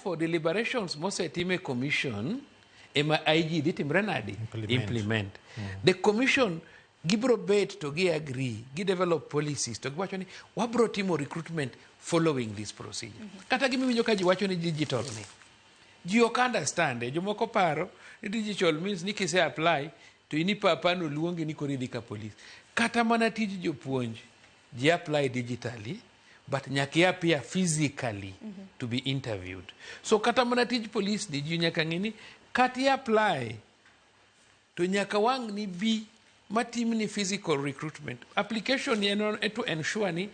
Therefore, deliberations mosetim e commission ema IG dhi timre nadi? Implement. Implement. The commission gibro bet to gi agree, gi develop policies to giwacho ni wabro timo recruitment following this procedure. Kata gimiwinjo ka ji wacho ni digital ni. Ji ok understand. Jomoko paro ni digital means ni kise apply to in ipapa no luongi ni koro idhi ka police. Kata mana tij jopuonj ji apply digitally, but nyaka i appear physically to be interviewed. So kata mana tij police ni, ji nyaka ng'e ni kata i apply to nyaka wang' ni bi matimni physical recruitment application ni en to ensure ni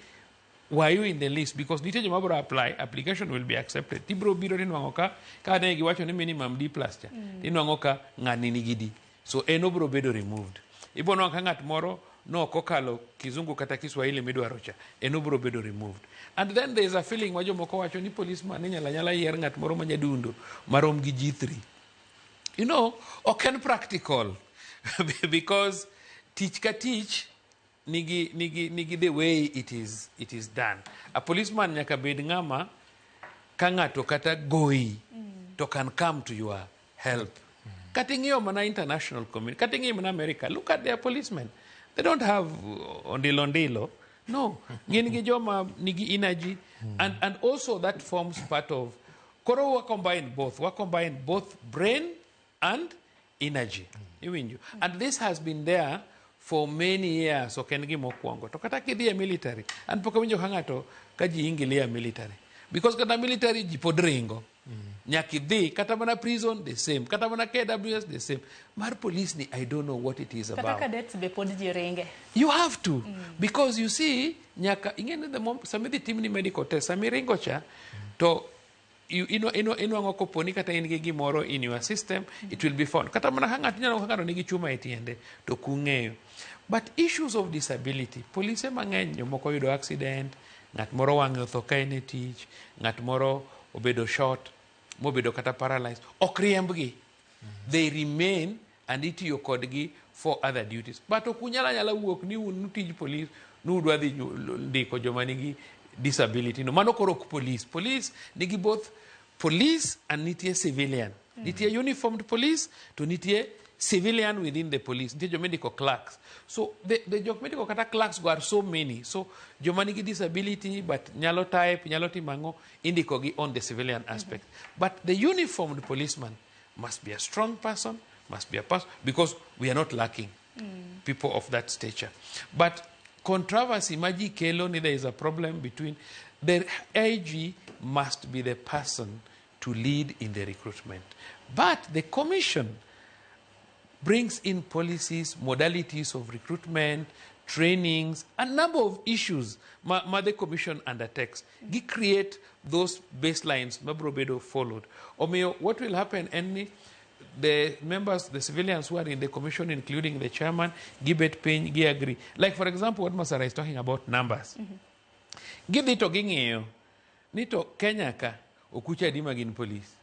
were you in the list, because nitie joma bro apply, application will be accepted, tibro biro tinwang'o ka ne giwacho ni minimum D plus cha, tinwang'o ka ng'ani nigi D, so en obro bedo removed. Ibo nwang'o ka ng'at moro no ok okalo Kizungu kata Kiswahili midwaro cha, en obro bedo removed. And then there is a feeling ma jomoko wacho ni policeman inyalo anyala yier ng'at moro ma nyadundo marom gi G3. Ok en practical, because tich ka tich nigi the way it is done. A policeman nyaka bed ng'ama ka ng'ato kata goyi to can come to your help. Kata ing'iyo mana international community, kata ing'iyo mana America, look at their policemen. They don't have ondilo ondilo. No, gin gi joma nigi energy and also that forms part of koro wa combine both. Wa combine both brain and energy. Iwinjo. And this has been there for many years, ok en gima okwongo. To kata kidhi e military, an pok awinjo ka ng'ato ka ji ingilia military. Because kata military ji pod ringo. Nyaka idhi, kata mana prison the same, kata mana KWS the same. Mar police ni, I don't know what it is Kata about. Cadets be pod ji ringe. You have to. Because you see, nyaka, ing'e ni the mom, sama idhi timni medical test, sama iringo cha, to inwang'o koponi kata in gi gimoro in your system, it will be found. Kata mana ka ng'ato inyalo ka ng'ato nigi chuma e tiende, to ok ung'eyo. But issues of disability, polise mang'eny jomoko oyudo accident, ng'at moro wang'e otho ka en e tich, ng'at moro obedo shot, mobedo kata paralyzed, ok riembgi. They remain and itiyo kodgi for other duties. But ok unyal anyala wuok ni un utij police, nudwa dhi ndiko joma nigi disability no. Mano koro ok police. Police nigi both police and nitie civilian. Nitie uniformed police to nitie civilian within the police. Nitie joma indiko clerks. So the jok mindiko kata clerks go are so many. So joma nigi disability but nyalo type, nyalo timo ang'o, indiko gi on the civilian aspect. But the uniformed policeman must be a strong person, must be a person, because we are not lacking people of that stature. But controversy ma ji kelo ni there is a problem between the IG must be the person to lead in the recruitment. But the commission brings in policies, modalities of recruitment, trainings, a number of issues ma the commission undertakes. Gi create those baselines mabro bedo followed. Omiyo, what will happen en ni the members, the civilians who are in the commission, including the chairman, gibet piny, gi agree. Like, for example, what Masara is talking about, numbers. Gidhi to ging'iyo ni to Kenya ka okuche adi ma gin police,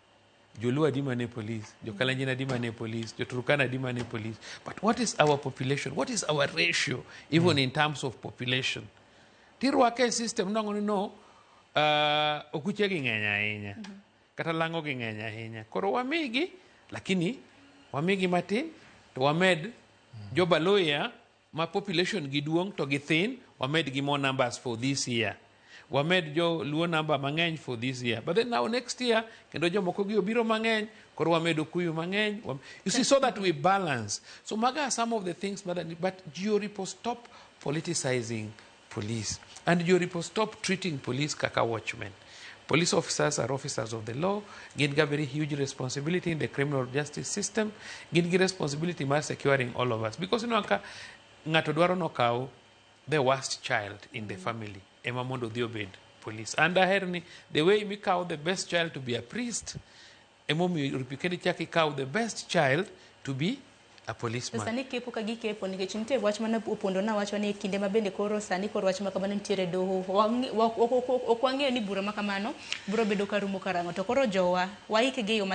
Joluo adi mane police, Jokalenjin adi mane police, Joturkana adi mane police. But what is our population? What is our ratio, even in terms of population? Tirwake e system nongo ni no, okuche gi ng'eny ahinya. Kata lang'o gi ng'eny ahinya. Koro wamigi, lakini wamigi matin, to wamed Jobaluya ma population gi duong' to githin, wamed gi more numbers for this year. Wamed jo Luo number mang'eny for this year. But then now next year, kendo jomoko gi obiro mang'eny, koro wamedo Okuyu mang'eny. You see, so that we balance. So maga are some of the things, but Jioripo stop politicizing police. And Jioripo stop treating police kaka watchmen. Police officers are officers of the law. Gin ga very huge responsibility in the criminal justice system. Gin gi responsibility mar securing all of us. Because ka ng'ato dwaro nokaw the worst child in the family ema mondo odhi obed police. And aher ni the way mikaw the best child to be a priest, emomiyo kendo ichak ikaw the best child to be a To policeman. Sani kepo ka gikepo nikech nitie wach mane opondo nawacho ni e kinde ma bende koro sani koro wach ma kamano nitiere doho. Ok wang'eyo ni bura ma kamano biro bedo ka rumo karang'o, to koro jowa waik gi e yo.